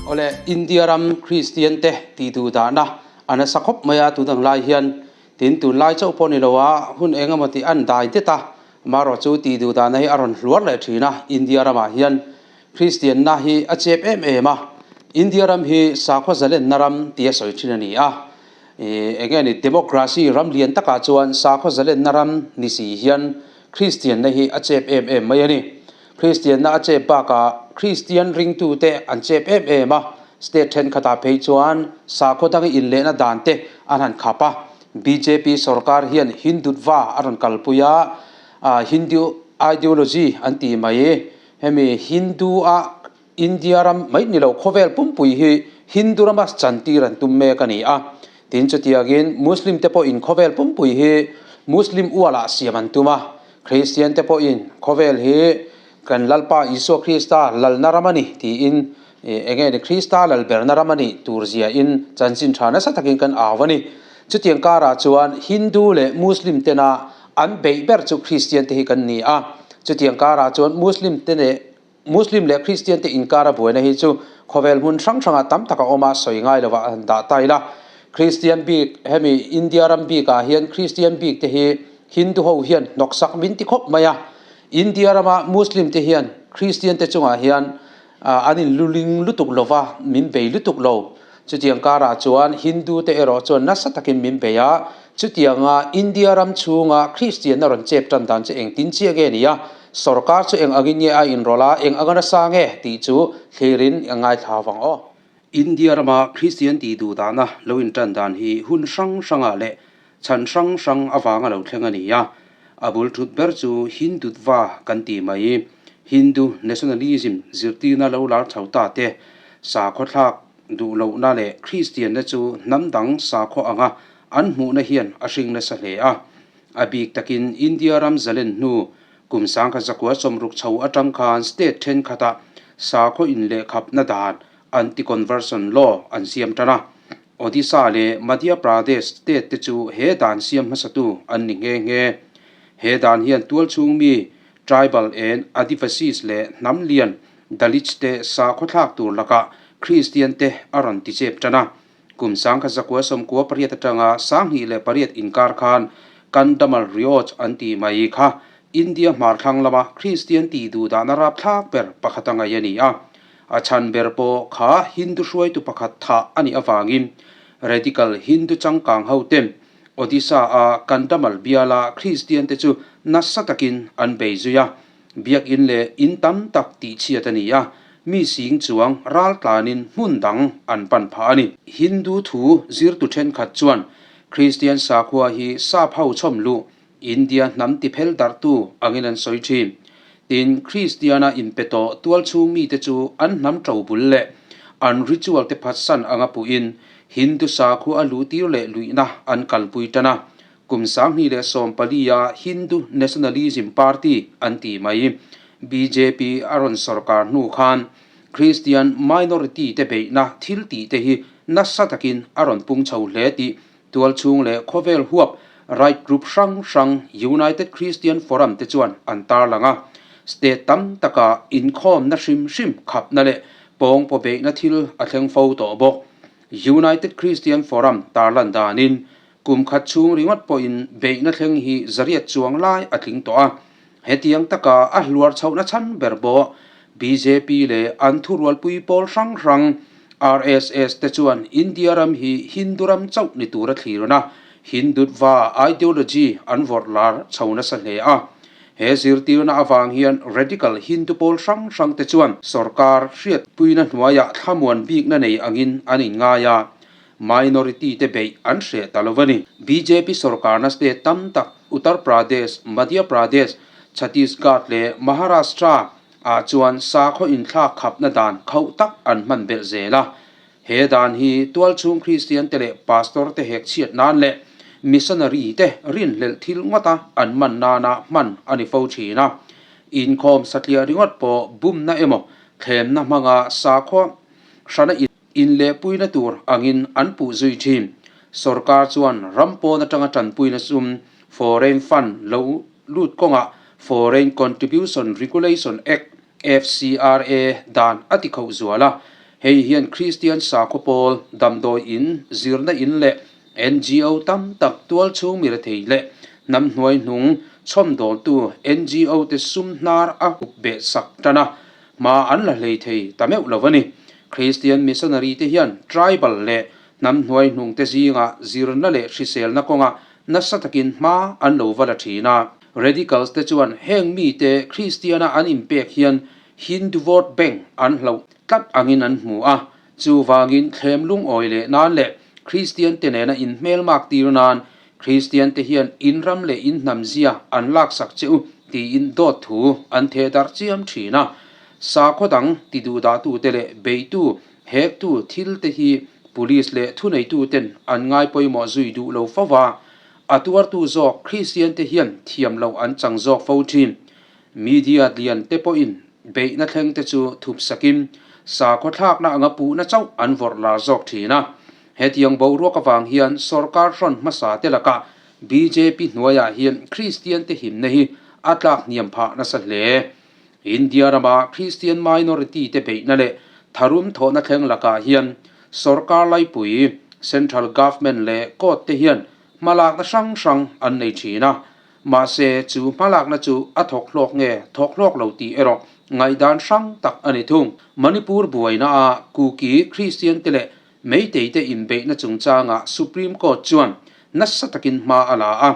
Awle, India ram Kristian te tih duh dahna a nasa khawp mai a, tun ang lai hian tin tunlai chauh pawh ni lo a, hun eng emaw tih an dai det a, amaherawh chu tih duh dahna hi a rawn hluar leh thin a, India ramah hian Kristianna hi a chep em em a, India ram hi sakhaw zalenna ram tia sawi thin a ni a, eng nge ni democracy ram lian takah chuan sakhaw zalenna ram ni si hian Kristianna hi a chep em em mai a ni. Kristianna a chep bakah Kristian ringtute an chep em em a, state thenkhatah phei chuan sakhaw dang inlehna dan te an han khap a, bjp sorkar hian Hindutva a rawn kalpui a, Hindu ideology an ti mai. Hemi Hindu a India ram mai ni lo khawvel pumpui hi Hindu rama chantir an tum mek a ni a. Tin chutiangin Muslim te pawhin khawvel pumpui hi Muslim ualah siam an tum a. Christian te pawhin khawvel hi kan Lalpa Isua Krista lalna ram a ni tiin enge ni Krista lalberna ram a nih tur zia in chanchin tha nasa takin kan au a ni. Chutiang karah chuan Hindu leh Muslim tena An beih ber chu Kristian te hi kan ni a, chutiang karah chuan Muslim te leh Muslim leh Kristian te inkara buaina hi chu khawvel hmun hrang hrangah tam tak a awm a, sawi ngai lovah han dah ta ila. Kristian bik, hemi India ram bikah hian Kristian bik te hi Hindu ho hian hnawksak min ti khawp mai a, India rama Muslim te hian Kristian te chungah hian an inluling lutuk lova, min bei lutuk lo. Chutiang karah chuan Hindu te erawh chuan nasa takin min bei a, chutianga India ram chhunga Kristianna rawn chep tan dan chu engtin chiah nge ni a, sorkar chu eng angin nge a inrawlh a, eng anga nasa nge tih chu thlirin a ngaithla vang aw. India rama Kristian tih duh dahna lo intan dan hi hun hrang hrangah leh chhan hrang hrang avanga lo thleng a ni a, a bul thut ber chu Hindutva kan tih mai, Hindu nationalism zirtirna lo lar chho ta te, sakhaw thlak duh lohna leh Kristianna chu hnam dang sakhaw anga an hmuhna hian a hring nasa hle a. A bik takin India ram zalen hnu kum 1960 chho atang khan state thenkhatah sakhaw inlehkhapna dan anti-conversion law an siam tan a. Odisha leh Madhya Pradesh state te chu he dan siam hmasatu an ni nghe nghe. He dan hian tualchhung mi, tribal and Adivasis leh hnam lian, Dalits te sakhaw thlak tur lakah Kristian te a rawn ti chep tan a. Kum 1998 atanga 2008 inkar khan Kandhamal Riots an tih mai kha India hmarthlang lama Kristian tih duhdahna rapthlak ber pakhat a ngaih a ni a. A chhan ber pawh kha Hindu hruaitu pakhat thah a nih avangin radical Hindu changkang hoten Odisha-a Kandhamal biala Kristian te chu nasa takin an bei zui a, biakinn leh in tam tak tihchhiat a ni a, mi sing chuang ral tlanin hmun dang an pan phah a ni. Hindu thu zirtu thenkhat chuan Kristian sakhua hi sap ho chhawm luh India hnam tiphel darhtu angin an sawi thin. Tin, Kristiana inpe tawh tualchhung mite chu an hnam to bul leh an ritual te phatsan anga puhin Hindu sakhua a luhtir leh luihna an kalpui tan a. Kum 2014 a Hindu Nationalism Party an tih mai bjp a rawn sorkar hnu khan Kristian minority te beihna thil tih te hi nasa takin a rawn pung chho hle tih Tualchhung leh khawvel huap right group hrang hrang United Christian Forum te chuan an tarlang a, state tam taka inkhawmna hrim hrim khapna leh pawngpaw beihna thil a thleng fo tawh bawk. United Christian Forum tarlan danin kum khat chhung ringawt pawhin beihna thleng hi zariat chuang lai a tling tawh a, hetiang taka a hluar chhohna chhan ber pawh bjp leh an thurualpui pawl hrang hrang RSS te chuan India ram hi Hindu ram chauh ni tura thlir a, Hindutva ideology an vawrh lar chho nasa hle a. He zirtirna avang hian radical Hindu pawl hrang hrang te chuan sorkar hriatpuina hnuaiah thlamuan bikna nei angin an inngai a, minority te beih an hreh ta lo a ni. Bjp sorkarna state tam tak Uttar Pradesh, Madhya Pradesh, Chhattisgarh leh Maharashtra ah chuan sakhaw inthlak khapna dan khauh tak an hman belh zel a. He dan hi tualchhung Kristian te leh pastor te hek chhiat nan leh missionary te rinhlelh thil ngawta an man nana hman a ni fo thin a. Inkhawm satliah ringawt pawh bumna emaw thlemna hmanga sakhaw hrana inlehpuina tur angin an puh zui thin. Sorkar chuan ram pawn atanga tanpuina sum, foreign fund, lo lut kawngah Foreign Contribution Regulation Act, FCRA, dan a ti khauh zual a. Hei hian Kristian sakhaw pawl, damdawi in, zirna in leh NGO tam tak tualchhung mi rethei leh hnam hnuai hnung chhawmdawltu NGO te sum hnar a hup beh sak tan a, hma an la hlei thei ta meuh lo a ni. Kristian missionary te hian tribal leh hnam hnuai hnung te zingah zirna leh hriselna kawngah nasa takin hma an lo va la thin a. Radicals te chuan heng mite Kristiana an inpek hian Hindu vote bank an hlauh tlat angin an hmu a, chuvangin thlem lungawi leh nan leh Kristian te nena inhmelmak tir nan Kristian te hian in ram leh in hnam zia an laksak che u tiin dawt thu an theh darh chiam thin a. Sakhaw dang ti duhdahtute leh beitu, hektu thil te hi Police leh thuneituten an ngai pawimawh zui duh lo fo va, a tuartu zawk Kristian te hian thiam loh an chang zawk fo thin. Media lian te pawhin beihna thleng te chu thup sakin sakhaw thlakna anga puhna chauh an vawrh lar zawk thin a. Hetiang boruak avang hian sorkar hrawn hmasa te lakah bjp hnuaiah hian Kristian te himna hi a tlak hniam phah nasa hle. India rama Kristian minority te beihna leh tharum thawhna thleng lakah hian sorkar laipui, central government leh court te hian hmalakna hrang hrang an nei thin a. Mahse, chu hmalakna chu a thawk hlawk nge thawk hlawk lo tih erawh ngaihdan hrang tak a ni thung. Manipur buainaah Kuki Kristian te leh Meitei te inbeihna chungchangah Supreme Court chuan nasa takin hma a la a.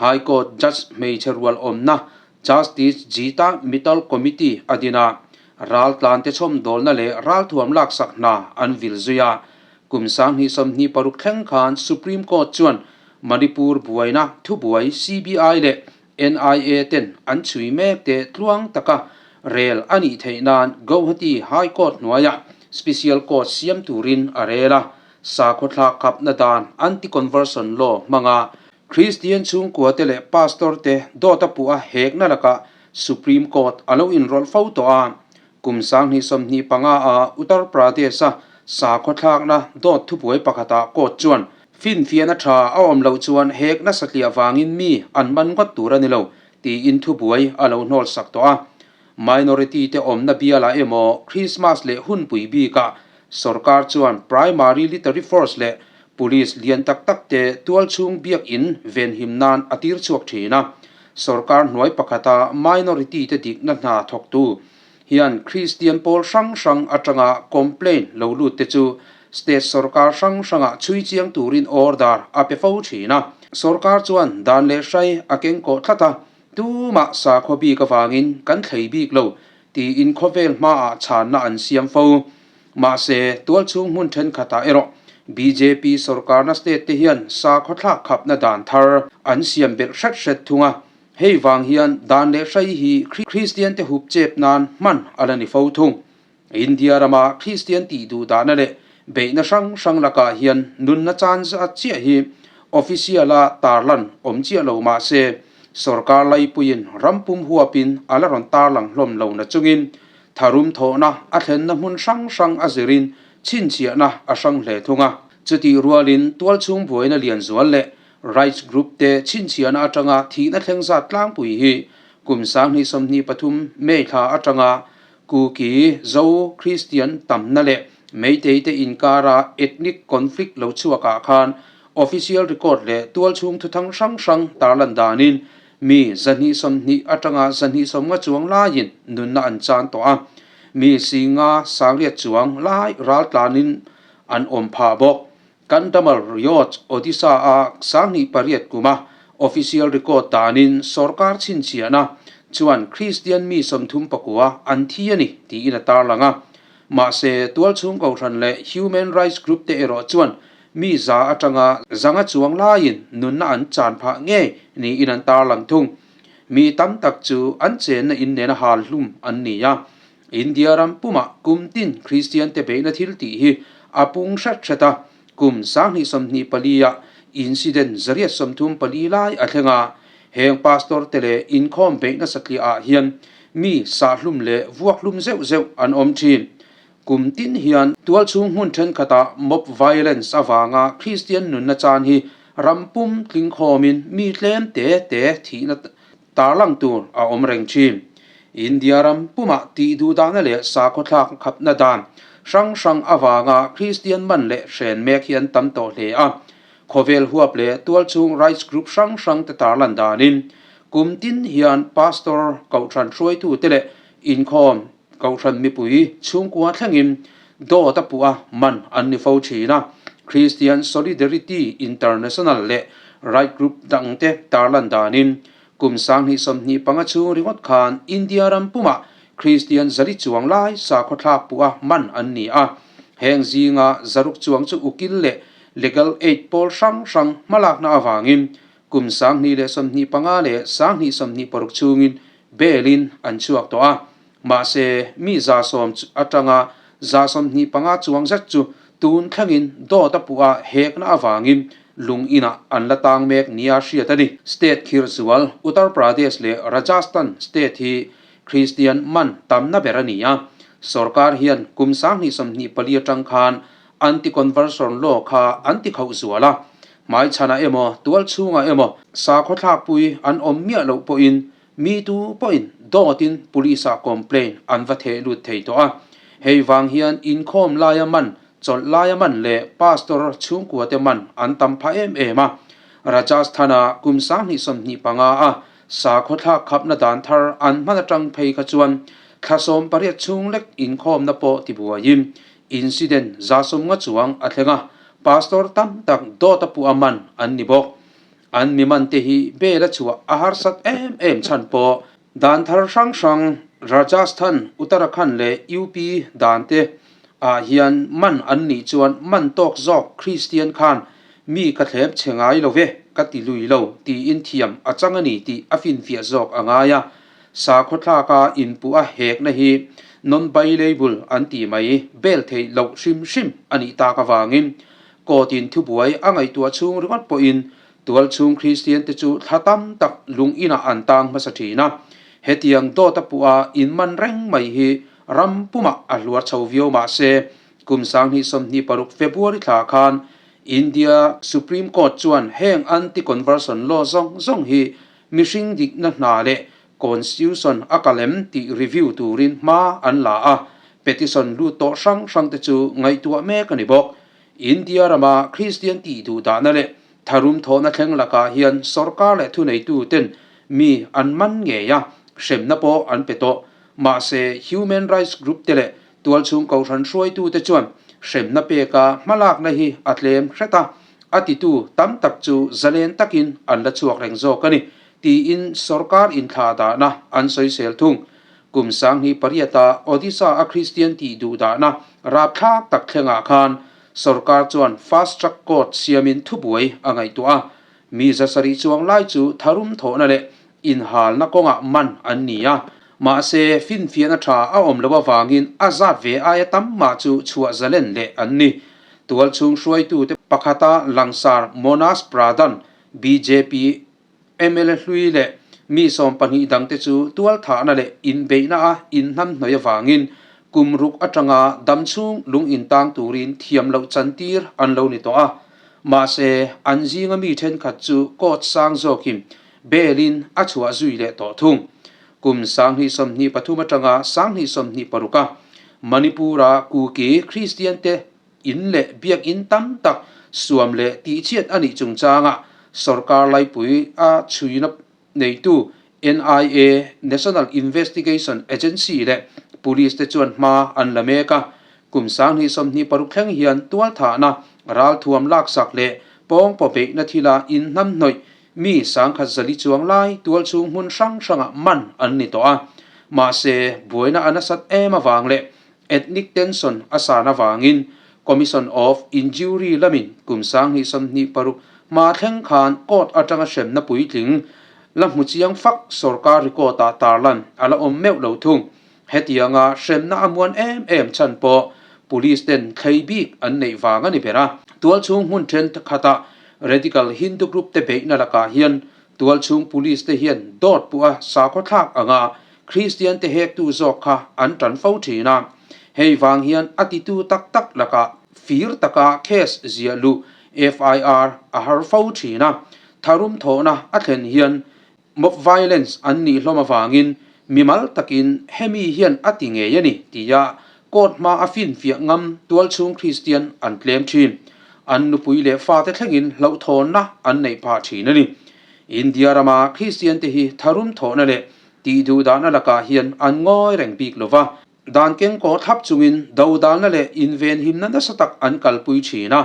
High Court Judge hmeichhe rual awmna Justice Jita Mittal Committee a din a, raltlante chhawmdawlna leh ralthuam laksak hna an vil zui a. Kum 2026 thleng khan Supreme Court chuan Manipur buaina thubuai CBI leh NIA ten an chhui mek te tluang taka rel a nih theih nan Guwahati High Court hnuaiah Special Court siam turin a rel a, sakhaw thlak khapna dan Anti-Conversion Law hmanga Kristian chhungkua te leh Pastor te dawt a puh a hekna lakah Supreme Court a lo inrawlh fo tawh a. Kum 2025 a Uttar Pradesh-a sakhaw thlakna dawt thubuai pakhatah court chuan finfiahna tha a awm loh chuan hekna satliah vangin mi an man ngawt tur a ni lo tiin thubuai a lo hnawl sak tawh a. Minority te awmna bialah emaw Christmas leh hunpui bikah sorkar chuan primary literary force leh police lian tak tak te tualchhung biakinn venhim nan a tir chhuak thin a. Sorkar hnuai pakhata minority te dikna hna thawktu hian Kristian pawl hrang hrang atanga complaint lo lut te chu state sorkar hrang hrangah chhui chiang turin order a pe fo thin a. Sorkar chuan dan leh hrai a keng kawh tlat a, tumah sakhaw bik avangin kan thlei bik lo tiin khawvel hmaah chhanna an siam fo. Mahse, tualchhung hmun thenkhatah erawh bjp sorkarna state te hian sakhaw thlak khapna dan thar an siam belh hret hret thung a. Hei vang hian dan leh hrai hi Kristian te hup chep nan hman a la ni fo thung. India rama Kristian tih duh dahna leh beihna hrang hrang lakah hian nunna chan zat chiah hi official a tarlan awm chiah lo mah se, sorkar laipuiin ram pum huapin a la rawn tarlang hlawm lo na chungin tharum thawhna a thlenna hmun hrang hrang a zirin chhinchhiahna a hrang hle thung a. Chutih rualin tualchhung buaina lian zual leh Rights Group te chhinchhiahna atanga thihna thleng zat tlangpui hi kum 2023 May thla atanga Kuki, Zo, Kristian tamna leh Meitei te inkara ethnic conflict lo chhuakah khan official record leh tualchhung thuthang hrang hrang tarlan danin mi 220 atanga 250 chuang laiin nunna an chan tawh a, mi singa sangriat chuang lai raltlanin an awm phah bawk. Kandhamal Riot, Odisha-a 2008 kuma official record danin sorkar chhinchhiahna chuan Kristian mi 39 an thi a ni tiin a tarlang a. Mahse, tualchhung kohhran leh human rights group te erawh chuan mi za atanga zanga chuang laiin nunna an chan phah ngei niin an tarlang thung. Mi tam tak chu an chenna in nena hal hlum an ni a. India ram pumah kum tin Kristian te beihna thil tih hi a pung hret hret a, kum 2024 ah incident 134 lai a thleng a, heng pastor te leh inkhawm beihna satliah ah hian mi sahhlum leh vuakhlum zeuh zeuh an awm thin. Kum tin hian tualchhung hmun thenkhatah mob violence avanga Kristian nunna chan hi ram pum tlingkhawmin mi tlem te te thihna tarlang tur a awm reng thin. India ram pumah tih duhdahna leh sakhaw thlak khapna dan hrang hrang avanga Kristian man leh hren mek hi an tam tawh hle a. Khawvel huap leh tualchhung rights group hrang hrang te tarlan danin kum tin hian pastor kohhran hruaitute leh inkhawm kohhran mipui chhungkua thlengin dawt a puh a man an ni fo thin a. Christian Solidarity International leh right group dangte tarlan danin Kum 2025 chhung ringawt khan India ram pumah Kristian zali chuang lai sakhaw thlak puh a man an ni a. Heng zinga zaruk chuang chu ukil leh legal aid pawl hrang hrang hmalakna avangin kum 2025 leh 2026 chhungin bail-in an chhuak tawh a. Mahse, mi 100 atanga 25 chuang zet chu tun thlengin dawt a puh a hekna avangin lung inah an la tang mek nia hriat a ni. State khirhzual Uttar Pradesh leh Rajasthan state hi Kristian man tamna ber a ni a. Sorkar hian kum 2024 atang khan anti-conversion law kha an ti khauh zual a. Hmaichhanah emaw, tualchhungah emaw sakhaw thlakpui an awm miah loh pawhin Mi tu pawhin dawtin police-ah complaint an va theh lut thei tawh a. Hei vang hian inkhawm laia man, chawlh laia man leh pastor chhungkuate man an tam phah em em a. Rajasthan-a kum 2025 a sakhaw thlak khapna dan thar an hman atang phei kha chuan thla 18 chhung lek inkhawmna pawh tibuaiin incident 150 chuang a thleng a, pastor tam tak dawt a puh a man an ni bawk. An mi man te hi bel a chhuah a harsat em em chhan pawh dan thar hrang hrang Rajasthan, Uttarakhand leh UP dan te ah hian man an nih chuan man tawk zawk Kristian khan mi ka thlep che ngai lo ve ka ti lui lo tiin thiam a chang a ni tih a finfiah zawk a ngai a. Sakhaw thlaka inpuh a hekna hi non-bailable an tih mai bel theih loh hrim hrim a nih tak avangin Court-in thubuai a ngaihtuah chhung ringawt pawhin tualchhung Kristiante chu thla tam tak lung inah an tang hmasa thin a. Hetiang dawt a puh a inman reng mai hi ram pumah a hluar chho viau mah se, kum 2026 February thla khan India Supreme Court chuan heng anti-conversion law zawng zawng hi mihring dikna hna leh Constitution a kalem tih review turin hma an la a, petition lut tawh hrang hrangte chu ngaihtuah mek a ni bawk. India rama Kristian tih duh dahna leh tharum thawhna thleng lakah hian sorkar leh thuneituten mi an man ngei a, hremna pawh an pe tawh. Mahse, human rights group te leh tualchhung kohhran hruaitute chuan hremna peka hmalakna hi a tlem hret a, a titu tam tak chu zalen takin an la chhuak reng zawk a ni, tiin sorkar inthlah dahna an sawisel thung. Kum 2008-a Odisha-a Kristian tih duh dahna rapthlak tak thlengah khan sorkar chuan fast track court siamin thubuai a ngaihtuah a. Mi 700 chuang lai chu tharum thawhna leh inhalna kawngah man an ni a. Mahse, finfiahna tha a awm loh avangin a zat ve aia tam mah chu chhuah zalen leh an ni. Tualchhung hruaitute pakhata langsar Monas Pradhan, bjp, Mla hlui leh mi 12 dangte chu tualthahna leh inbeihna a inhnamhnawih avangin kum ruk atanga damchhung lung intang turin thiam loh chantir an lo ni tawh a. Mahse, an zinga mi thenkhat chu court sang zawkin bail-in a chhuah zui leh tawh thung. Kum 2023 atanga 2026 a Manipur-a Kuki Kristiante In leh biakinn tam tak suam leh tihchhiat a nih chungchangah sorkar laipui a chhuina neitu NIA, National Investigation Agency, leh Police te chuan hma an la mek a. Kum 2026 thleng hian tualthahna, ralthuam laksak leh pawngpaw beihna thila inhnamhnawih mi 400 chuang lai tualchhung hmun hrang hrangah man an ni tawh a. Mahse, buaina a nasat em avang leh Ethnic tension a san avangin Commission of Injury lamin kum 2026 hma thleng khan court atanga hremna puitling la hmu chiang fak sorkar record-ah tarlan a la awm meuh lo thung. Hetianga hremna a muan em em chhan pawh police ten thlei bik an neih vang a ni ber a. Tualchhung hmun thenkhatah radical Hindu group te beihna lakah hian tualchhung police te hian dawt puh a sakhaw thlak anga Kristian te hektu zawk kha an tan fo thin a, hei vang hian a titu tak tak lakah fir taka case ziah luh FIR a har fo thin a, tharum thawhna a thlen hian mob violence an nih hlawm avangin mimal takin hemi hian a ti ngei a ni tia Court hma a finfiah ngam tualchhung Kristian an tlem thin. An nupui leh fate thlengin hlauhthawnna an neih phah thin a ni. India rama Kristian te hi tharum thawhna leh tihduhdahna lakah hian an ngawi reng bik lo va. Dan kengkaw thlap chungin dodalna leh invenhimna nasa tak an kalpui thin a.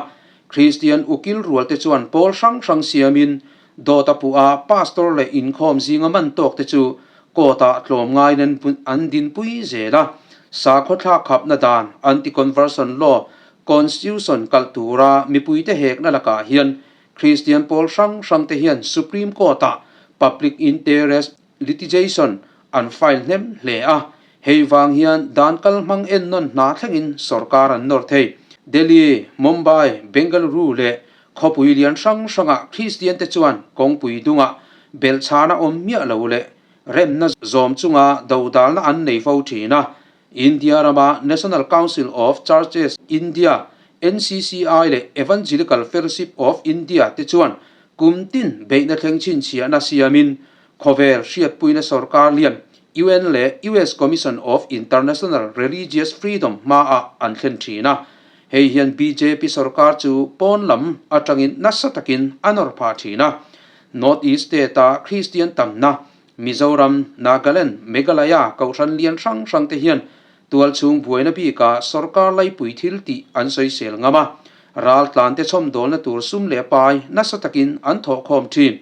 Kristian ukil rualte chuan pawl hrang hrang siamin dawt a puh a, pastor leh inkhawm zinga man tawk te chu court-ah tlawmngaiin an dinpui zel a. Sakhaw thlak khapna dan, anti-conversion law, constitution kalh tura mipuite hekna lakah hian Kristian pawl hrang hrangte hian Supreme Court-ah public interest litigation an file hnem hle a, hei vang hian dan kal hmang ennawn hna thlengin sorkar an nawr thei. Delhi, Mumbai, Bengaluru leh khawpui lian hrang hrangah Kristian te chuan kawngpui dungah belhchhana awm miah lo leh remna zawm chunga dodalna an nei fo thin a. India rama National Council of Churches India, NCCI, leh Evangelical Fellowship of India te chuan Kum tin beihna thleng chhinchhiahna siamin khawvel hriatpuina sorkar lian UN leh US Commission of International Religious Freedom hmaah an thlen thin a. Hei hian bjp sorkar chu pawn lam atangin nasa takin a nawr phah thin a. North East State-a Kristian tamna Mizoram, Nagaland, Meghalaya kohhran lian hrang hrang te hian Tualchhung buaina bikah sorkar laipui thil tih an sawisel ngam a, raltlante chhawmdawlna tur sum leh pai nasa takin an thawhkhawm thin.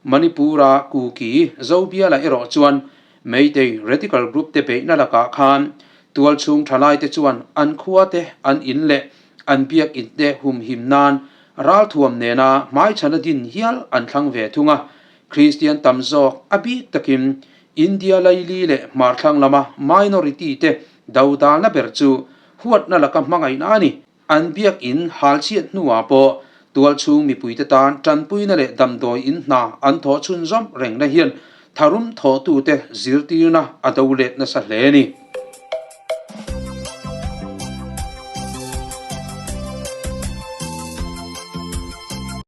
Manipur-a Kuki Zobiala erawh chuan Meitei radical group te beihna lakah khan tualchhung thalaite chuan an khuate an in leh an biakinn te humhim nan ralthuam nena hmaichhana din hial an thlang ve thung a, Kristian tam zawk a bik takin India laili leh hmarthlang lama minority te dodalna ber chu huatna laka hmangaihna a ni. An biakinn halchhiat hnuah pawh tualchhung mipuite tan tanpuina leh damdawi in hna an thawh chhunzawm rengna hian tharum thawhtute zirtirna a do let nasa hle a ni.